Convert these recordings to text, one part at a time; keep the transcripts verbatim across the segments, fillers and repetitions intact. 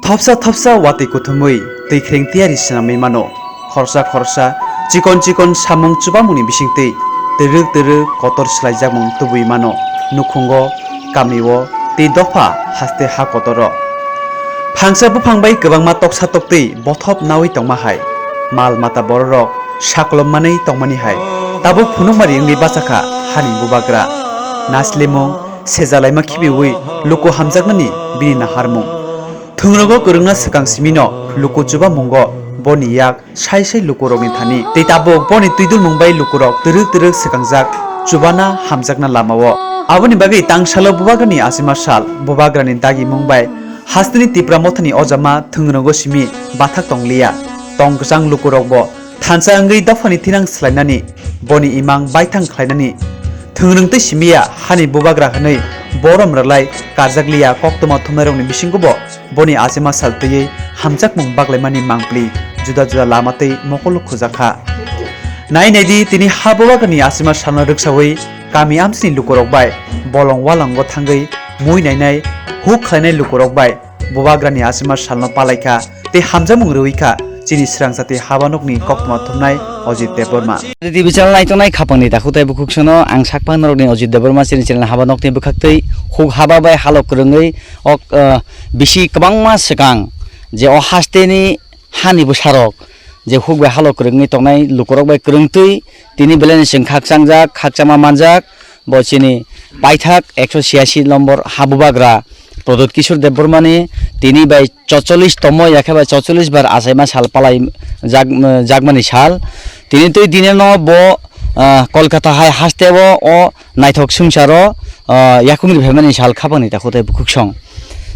Thopsa thopsa watwi kuthumwi twi khreng tiyari swnamwi mano. Khorsa khorsa chikon chikon samung chubamungni bisingtwi twrwk twrwk kotor swlaijakmung tubui mano. Nukhungo, kamio tei dopha haste ha kotoro. Phangsa buphang bai kwbangma toksa toktwi bothop naui tongma hai. Mal mata bororok saklom manwi tongmani hai. Tabuk phunukmari wngwi bachakha hani bubagra. Naslimung, sejalaima khibiwi luku hamjaknani bini naharmung. Thwngnogo kwrwngna swkang simino luku chubamungo boni yak sai sai lukurokni thani. Tei tabuk boni twidulmung bai lukurok twrwk twrwk swkangjak chubana hamjakna lamao. Aboni bagwi tangsalo bubagrani achima sal, bubagrani dagimung bai hasteni Tipra mothani ojama thwngnogo simi bathak tongliya. Tong kwchang lukurokbo thansa wngwi dophani thinang swlainani, boni imang baithang khlainani thwngwrwng tei simiya hani bubagra hwnwi borom rwlai karjakliya koktwma thumnairokni bisingobo boni achima sal twiwi hamjakmung baklaimani mangpli juda juda lama tei mokolo khujak kha. Nai naidi tini ha bubagrani achima salno rwksawi kami amchini lukurok bai bolong walango thangwi mui nainai huk khlainai lukurok bai bubagrani achima salno palaikha tei hamjakmung rwui kha chini srangsa tei habanokni koktwma thumnai Ojit Debbarma. T V channel naitongnai khapangni takhuk tei bukhuk sono ang sakpang norokni Ojit Debbarma chini channel habanokni bwkhaktwi huk haba bai halok kwrwngwi ok, ah, bisi kwbangma swkang je o hasteni hani bwsarok je huk bai halok kwrwngwi tongnai lukurok bai kwrwngtwi tini belaini chwng khakchangjak, khakchangma manjak, bo chini paithak ekso chiyasi nombor habubagra Pradyut Kishore Debbarmani tini bai chotchollish tomo yakhe bai chotchollish bar achaima sal palai jak-, jakmani sal. Tini twi dineno bo, ah, Kolkata hai hasteo o naithok swngcharo, ah, yakhungni phaimani sal khapangni takhuk tei bukhuk song.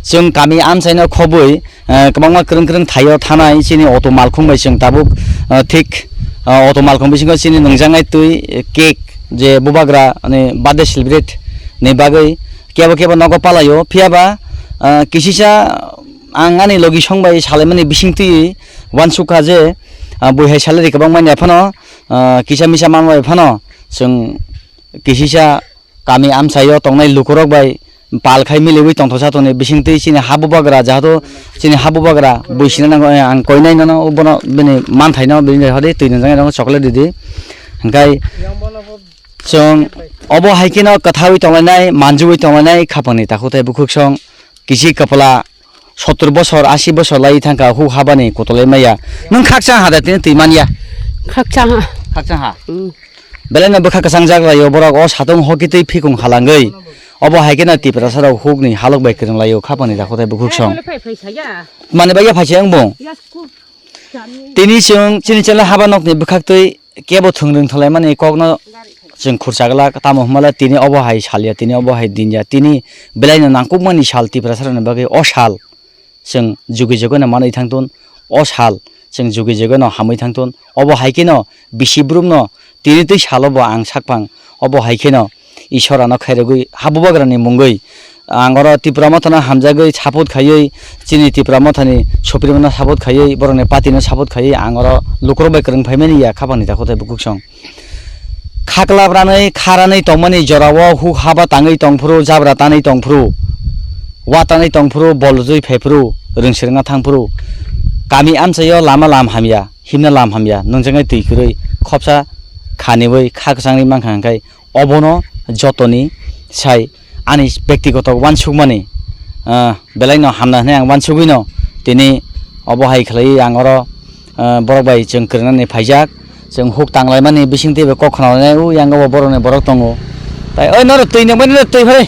Chwng kami amchaino khobwi, ah, kwbangma kwrwng kwrwng thaio thanai chini auto malkhung bai chwng tabuk, ah, thik, ah, auto malkhung bisingo chini nungjaknai twi, eh, cake je bubagra ani birthday celebrate ni bagwi kebo kebo nogo palaio. Phiyaba, ah, kisisa ang ani logi song bai salaimani bising twi uansukha je, ah, bui hai salary kwbang manya phano, ah, kisa misa manbai phano chwng kisisa kami amchaio tongnai lukurok bai pal khai miliwi tongthoksa tongni bisingtwi chini habubagra jahato chini habubagra bui sina nango, eh, ang koinai nono bono bini manthaino bini hodi twi nwnjaknai chocolate ridi. Hwnkhe chwng obo hai kheno kwthawi tonglainai, manjuwi tonglainai khapangni takhuk tei bukhuk song kisi kwpla sottor bosor, asi bosor lai thangkha huk habani kotolai maya. Nwng khakchang ha da tini twi manya? Khakchang ha. Khakchang ha. Mm. Belai no bwkha kwchang jak laio borok o satung hoki twi phikung halangwi. Obo hai kheno Tiprasa rok huk ni halok bai kwrwng laio khapangni takhuk tei bukhuk song. Mani bagya phaisa wng bung. Tini chwng chini chela haba nokni bwkhaktwi kebo thwng rwng thwlaimani kokno chwng khursa glak, tamo hwnmale tini obo hai salya, tini obo hai dinya, tini belaino nangkukmani sal Tiprasarokni bagwi o sal chwng jugi jugano manwi thangtun, o sal chwng jugi jugano hamwi thangtun, obo hai kheno bisi brumno tini twi salo bo ang sakphang, obo hai kheno Ishwar ano khairogwi habubagrani mungwi ang oro Tipra Mothano hamjagwi support khaiwi, chini Tipra Mothani Supremo no support khaiwi, borokni party no support khaiwi ang oro lukurok bai kwrwng phaimani ya khapangni takhuk tei bukhuk song. Khakla branwi kharanwi tongmani jorao huk haba tangwi tongphuru, jabra tanwi tongphuru, wa tanwi tongphuru, bol rwjwi phaiphuru, rwngsirwngna thangphuru, kami amchaio lama lam hamya, himna lam hamya, nungjaknai twi kwrwi khopsa khaniwi kha kwchangwi mankha hwnkhe, obono jotoni sai ani bektigoto uansukmani, ah, belaino hamna hwnwi ang uansugwino tini obo hai khlaiwi ang oro, ah, borok bai chwng kwrwngnani phaijak. Chwng huk tanglaimani bisingtwi bai kok khwnalainai, o yango bo borokni borok tongo. Tai oi norok twi nangmani norok twi phai.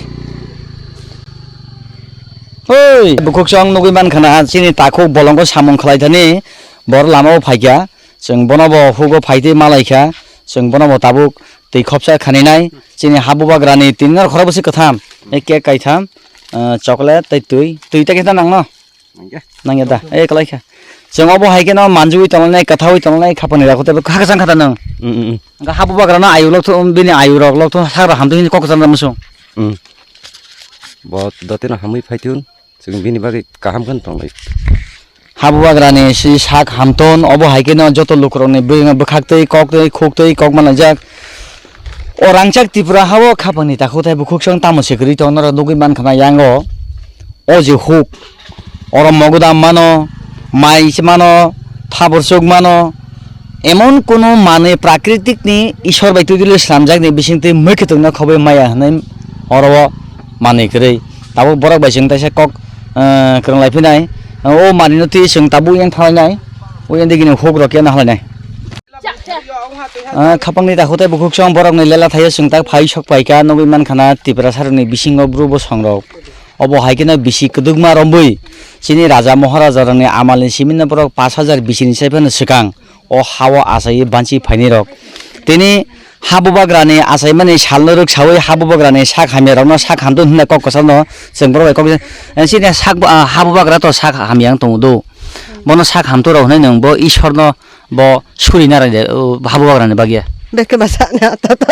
Oi, bukhuk chwng nugwi mankha na chini takhuk bolongo samung khlaithani bor lamao phaikha. Chwng bono bo hugo phaitwi malaikha. Chwng bono bo tabuk twi khopsa khaninai. Chini habubagrani tini nor khorok bwswk kwtham. E cake kaitham, ah, chocolate tei twi. Twi ta khe ta nangno? Nangya. Nangya da. E kwlaikha. Chwng obo hai kheno manjui tongnai, kwthaui tongnai, khapani rok tei kha kwchang kha ta nang. Mm, mm, mm. Hwnkhe habubagrano ayuk lokthung, bini ayuk rok lokthung, sakra hamtwi hini kok kwchang da musung. Mm. Bo dotino hamwi phaitun. Chwng bini bagwi kaham khe tonglai. Habubagrani si sak hamton, obo hai kheno joto lukurokni bwkhak twi, kok twi, khuk twi, kok manlaijak. O rangchak Tripura hao khapangni takhuk tei bukhuk song tamo se kwrwi tong norok nugwi mankha na yango. O je huk, Oro mogodam mano, mai se mano, thabor chuk mano, emon kunu manwi prakritik ni Ishwar bai twi dwlwi slamjak ni bising twi mui khwtwng no khobwi maya hwnwi oro o manwi kwrwi. Tabuk borok bai chwng teisa kok, eh, kwrwng lai phinai. O manwi no twi chwng tabuk yang thanglai nai, o yang digi ni huk rok yang halai nai. Ah, khapangni takhuk tei bukhuk song borokni lela thaio chwng tak phai sok phaikha, nugwi mankha na Tiprasarokni bisingo bru bosongrok. Obo hai kheno bisi kwdwkma rombwi chini raja moharajarokni amalni simino borok pash hajar bisini sai phano swkang o hao achaiwi banchi phainai rok. Tini ha bubagrani achaimani salno rwksawi ha bubagrani sak hamya rokno sak hamtwng hwnna kok kwchangno chwng borok bai kok, chini sak bu-, ah, ha bubagra to sak hamya wng tongo do. Bono sak hamtwng rok hwnwi nwng bo Ishwarno bo suri na rang de, o, ha bubagrani bagya. Beke basa na to to.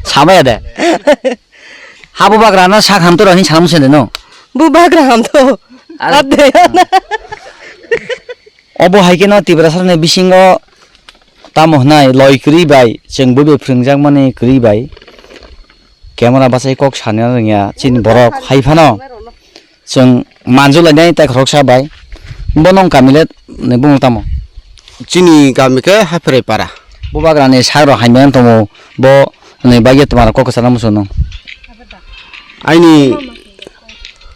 Samaya de. Ha bubagrano sak hamtwng rok hin salam sene no. Bubagra hamtwng. Ar- Abde. Obo hai kheno Tiprasarni bisingo tamo hwnai loi kwrwi bai, chwng bwbwi phwrwngjakmani kwrwi bai, camera bachai kok sana rwngya chini borok hai phano. Chwng manjulainai tei khoroksa bai. Bo nong kami le ni bumung tamo? Chini kami khe Haphirai para. Bubagrani sak rok hamya wng tongo, bo ni bagwi twma rok kok kwchangno muchungo. Aini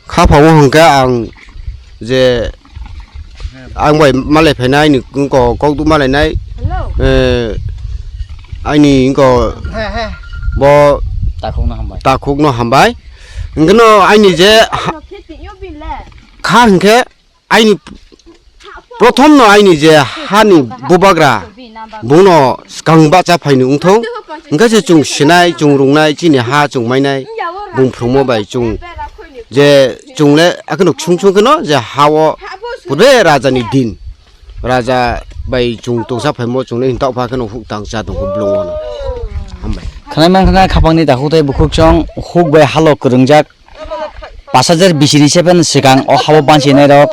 kha phango hwnkhe ang je ang bai malai phainai, aini wngkok kok duk malainai, eh, aini wngkok bo takhukno hambai. Takhukno hambai. Hwnkhe no aini je ha-, kha hwnkhe aini prothom no aini je hani bubagra bungno swkang bacha phaini wngthok. Hwnkhe se chwng sinai, chwng rungnai, chini ha chwng mainai, bung phrwngmo bai chwng je chwng le akheno chwng chwng kheno je ha o purbe raja ni din. Raja bai chwng tongsa phaimo chwng le hintok pha kheno huk tang cha tongkho blong ono. Hambai. Khwnai man khna khapangni takhuk tei bukhuk chwng huk bai halok kwrwngjak. Pash hajar bisini seven swkang o hao banchi nai rok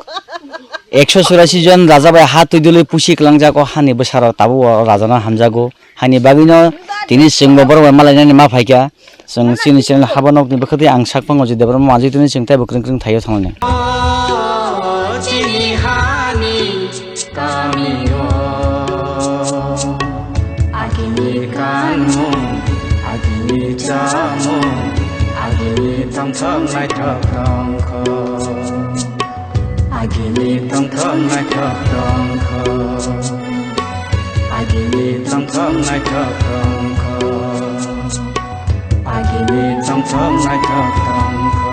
ekso churasi jon raja bai ha twi dwlwi pusi kwlangjak o hani bwsa rok tabuk o raja no hamjago. Haini bagwi no tini chwng bo borok bai malainani ma phaikha. Chwng chini channel habo nokni bwkhwtwi ang sak pango je Debbarma manjwi tini chwng teibo kwrwng kwrwng thaio thanglani. Chini hani kamio agini kanmung, agini chamung, agini tongthok naithok tongkho. Agini tongthok naithok tongkho. Agini tongthok naithok tongkho. Agini tongthok naithok tongkho.